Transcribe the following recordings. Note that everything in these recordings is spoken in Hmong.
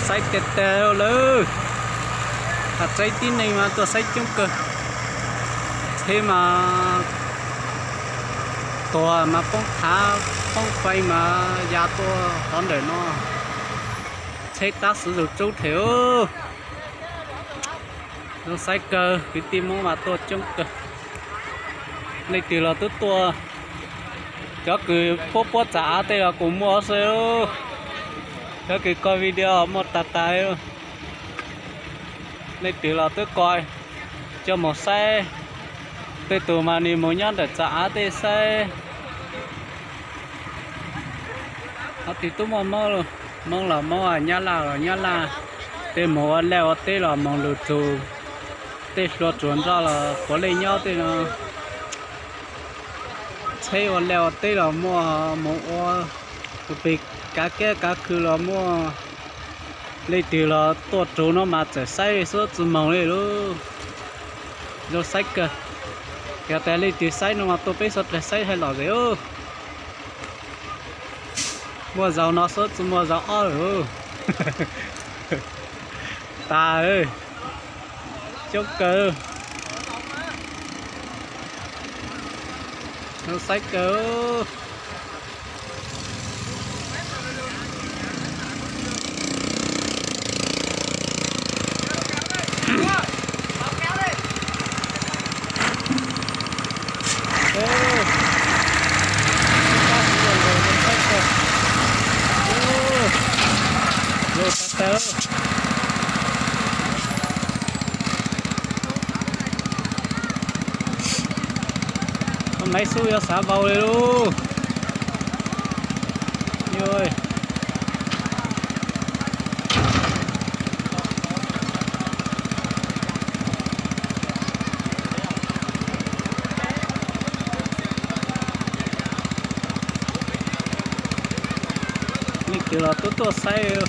Saib tiag tiag lawm, qhov tseeb tib neeg mas tuaj saib coob kawg. Tsheb mas tuag mas poob thav poob fee mas ya tuaj qhov ntawm no. Tsheb tab xwv zus tsub them. Zoo saib kawg, kwv tij Hmoob mas tuaj coob kawg. Leej twg los twb tuaj, cov kws puab puab txav av tej los kuj muaj xwb. Cov kws koj video muaj tas tas. Leej twg los twb koj coj mus saib, tej tus mas nws mus nyob ntawm txav av tej saib. Qhov twg tub muaj Hmoob, Hmoob los Hmoob, Nyab Laj los Nyab Laj, tej mus ua liaj ua teb los mus lug txug, tej hlua tsuag nroj los puav leej nyob tej no. Tsheb ua liaj ua teb los muaj, mus ua plig kav kiab kav khw los muaj. Leej twg los tuaj tsuv no mas txawm saib xwb tsi moog li lub. Zoo saib kawg. Yog tas leej twg saib no mas tuaj peb suav dlawg saib hais los zem. Muaj zaug no xwb tsi muaj zaug ob lawm. Tas, coob kawg. Zoo saib kawg. Tau maiv xub yuav xav vau li lauj. Leej twg los tuaj tuaj saib.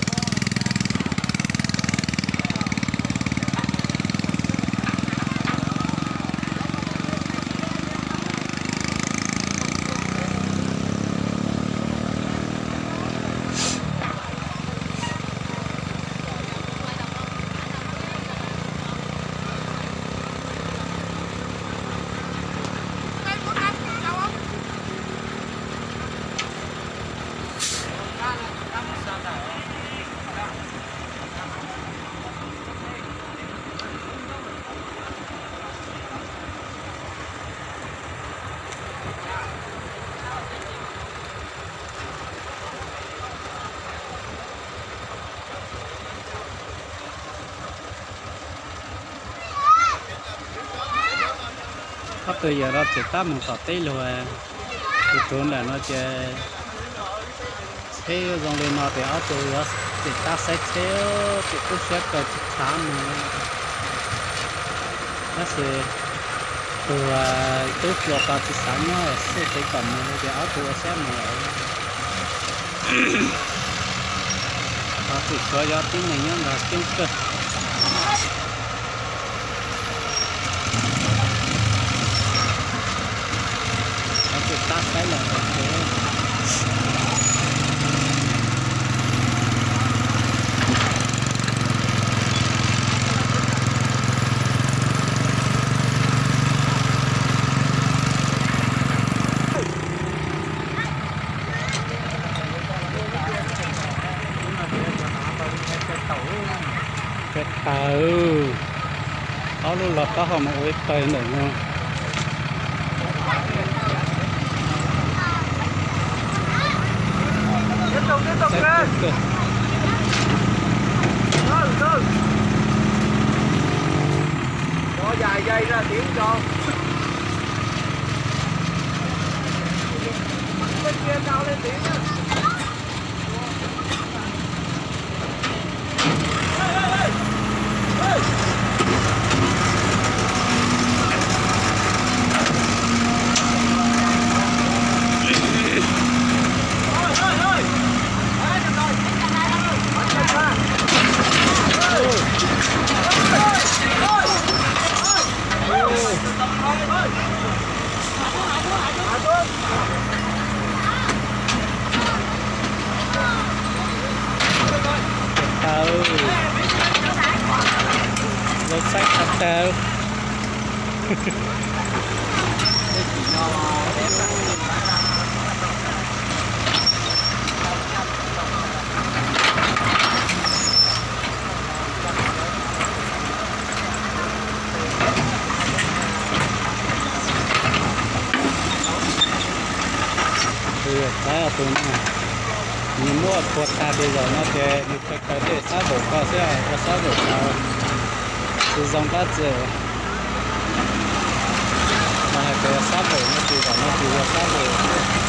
Ob tug yawg no tseem tab mus tom teb lug, tus tsuv ntawm no ces tsheb zoo li no ces ob tug yuav tseem tab saib tsheb, tseem kub siab kawg tsis xav mus. Tab sis tus tub hluas ko tsis xav nyob xwb, tseem kom mus ces ob tug ua siab mus lawm. Ho tseem tshuav yog tib neeg nyob ntawd coob kawg. Ho tseem tab saib lawm ces Peb tawg, ob lub los taub hau mus ua ib pawg ntawm no. tawv. Tus yawm txawv tus no, nws muab phua tag li zaum no ces nws khaws khaws tej xab vaum ko xwb, ua xab vaum ko tsis zoo qab txi. Mas hais tias ua xab vaum no ces zaum no ces ua xab vaum.